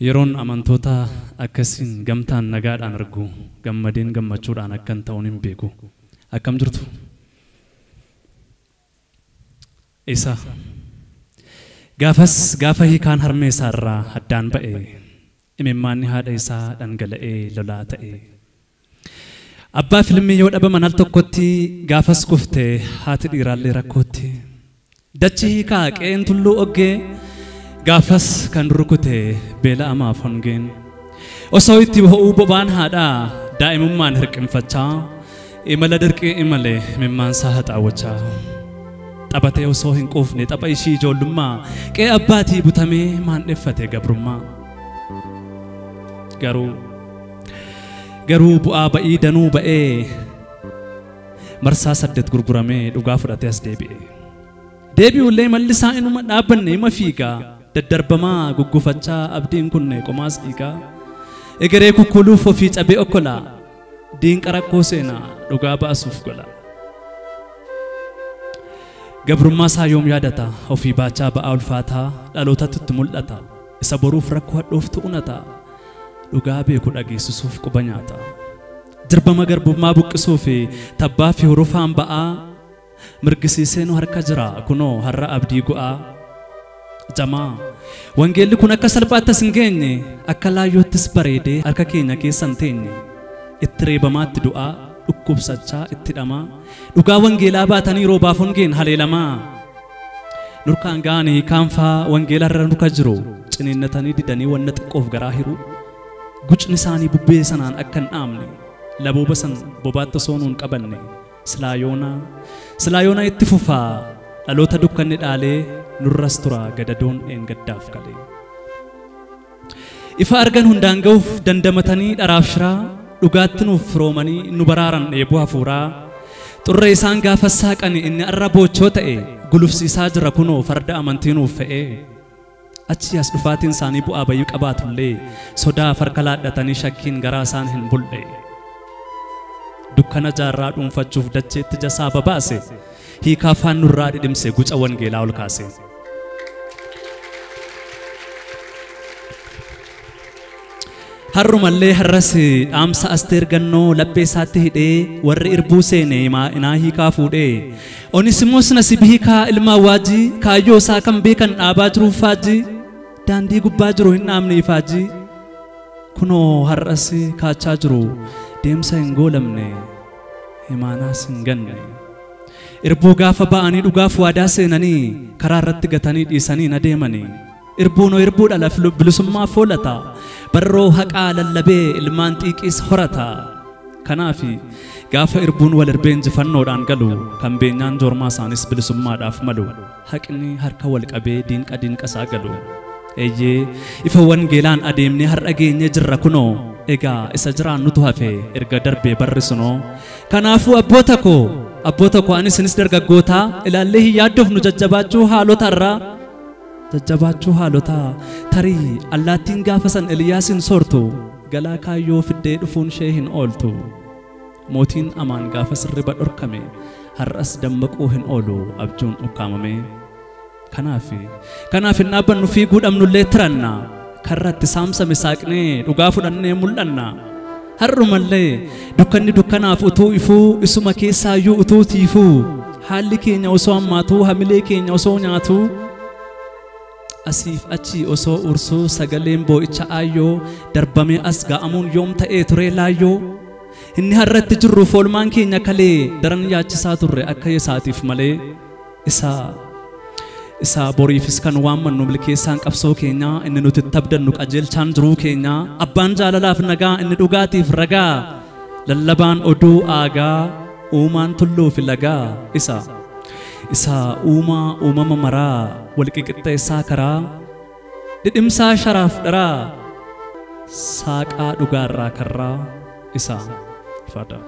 Yeroon amantoota akkasiin gamtaan nagaadhaan argu gammadeen gammachuudhaan akkan ta'uun hin beeku. Akkam jirtu? Isa gaafas gaafa hiikaan harmee isaarraa addaan ba'e imimmaanni haadha isaa dhangala'ee lolaa ta'e. Abbaa filmii yoo dhabaman al tokkotti gaafas kufte haati dhiiraallee rakkootti. Dachi hiikaa qe'een tulluu oggee gaafas kan rukute beela amaaf hongeen. Osoo itti ho'uu bobaan haadhaa daa'imummaan hirqinfachaa imala dirqii imale imimmaansaa haxaawwachaa. Taphatee osoo hin quufne tapha ishii ijoollummaa qe'ee abbaatii butamee maandheffate gabrummaa. Garuu bu'aa ba'ii danuu ba'ee marsaa 8 gurguramee dhugaa fudhatee as deebi'e. Deebi'ullee malli isaa inuma dhaabbanne ima fiigaa daddarbamaa guggufachaa abdiin kunne qomaas dhiigaa. Egeree kukkuluuf ofii cabee okkolaa diinqa rakkoo seenaa dhugaa baasuuf gola. Gabrummaa isaa yoom yaadata ofii baachaa ba'aa ulfaataa dhalootatti itti mul'ata isa boruuf rakkoo hadhooftu unata dhugaa beeku dhageessisuuf quba nyaata. Jirbama garbummaa buqqisuu fi tabbaa fi hurufaan ba'aa mirgisiisee nu harka jira kunoo har'a abdii gu'aa. Jamaa wangeelli kun akka salphaattis hin geenye akka laayyoottis bareedee harka keenya keessa hin teenye itti reebamaatti du'aa dhukkubsachaa itti dhamaa dhugaa wangeelaa baatanii roobaaf hongeen haleelamaa. Nurkaan ga'anii kaanfaa wangeela irra nurka jiru ciniinnatanii didanii wanna xiqqoof garaa hiru. Gucni isaanii bubbee sanaan akka hin dhaamne labooba san bobaatti osoo nuun qabanne silaa yoonaa itti fufaa dhaloota dukkanni dhaalee nurras tura gadadoon dheengaddaaf galee. Ifa argan hundaan ga'uuf dandamatanii dharaaf shiraa dhugaatti nuuf firoomanii nu baraaran dheebuu hafuuraa. Xurree isaan gaafa saaqani inni arra boochoo ta'e gulufsiisaa jira kunoo farda amantii nuuf fe'ee. Achi as dhufaatiin isaanii bu'aa bayii qabaatullee sodaa farka laadhatanii shakkiin garaa isaan hin bulle. Dukkana jaarraa dhuunfachuuf dacheetti jasaa babaase hiikaa afaan nurraa dhidhimse guca wangeelaa ol kaase. Har'umallee har'as dhaamsa Asteer Gannoo laphee isaatti hidhee warri irbuu seene inaa hiikaa fuudhee. Onisimoos Nasiib hiikaa ilma waajii kaayyoo isaa kan beekan dhaabaa jiruuf faajii daandii gubbaa jiru hin dhaamne ifaajii. Kunoo har'as kaachaa jiru deemsa hin goolamne himaanaas hin ganne. Irbuu gaafa ba'anii dhugaaf waadaa seenanii karaa irratti gatanii dhiisanii na deemanii. Irbuunoo irbuu dhala bilisummaa foolata barroo haqaa lallabee ilmaan xiiqiis horata. Kanaaf gaafa irbuun wal irbee injifannoodhaan galu kan beenyaan joormaa isaanis bilisummaadhaaf malu haqni harka wal qabee diinqa diinqa isaa galu. Eeyyee ifa wangeelaan adeemnee har'a geenyee jirra kunoo egaa isa jiraan nutu hafe erga darbee barri sunoo. Kanaafuu abboota koo ani isinis dargaggootaa ilaallee hin yaaddofnu jajjabaachuu haalota irraa. Jajjabaachuu haalotaa tarii allaattiin gaafa san Eliyaasin soortu galaa kaayyoo fiddee dhufuun ishee hin ooltu. Mootiin amaan gaafa sirriba dhorkame har'as dammaquu hin oolu abjuun ukkaamame. Kanaaf hin dhaabbannu fiiguu dhabnullee tiranna karratti saamsame saaqnee dhugaa fudhannee mul'anna. Har'umallee dukkanni dukkanaaf utuu ifuu isuma keessaayyuu utuu tiifuu haalli keenya osoo hammaatuu hamilee keenya osoo nyaatuu asiif achi osoo ursuu sagaleen boo'icha aayyoo darbamee as ga'amuun yoom ta'ee turee laayyoo. Inni har'atti jirru foolmaan keenya kalee daran yaachisaa turre akka isaatiif malee isa boriifis kan waammannu milkeessaan qabsoo keenyaa inni nuti tabdannu qajeelchaan jiruu keenyaa abbaan jaalalaaf nagaa inni dhugaatiif ragaa lallabaan oduu aagaa uumaan tulluu fi lagaa isa uumaa uumama maraa walqixxeessaa karaa dhidhimsaa sharaaf dharaa saaqaa dhugaarraa karraa isa faada.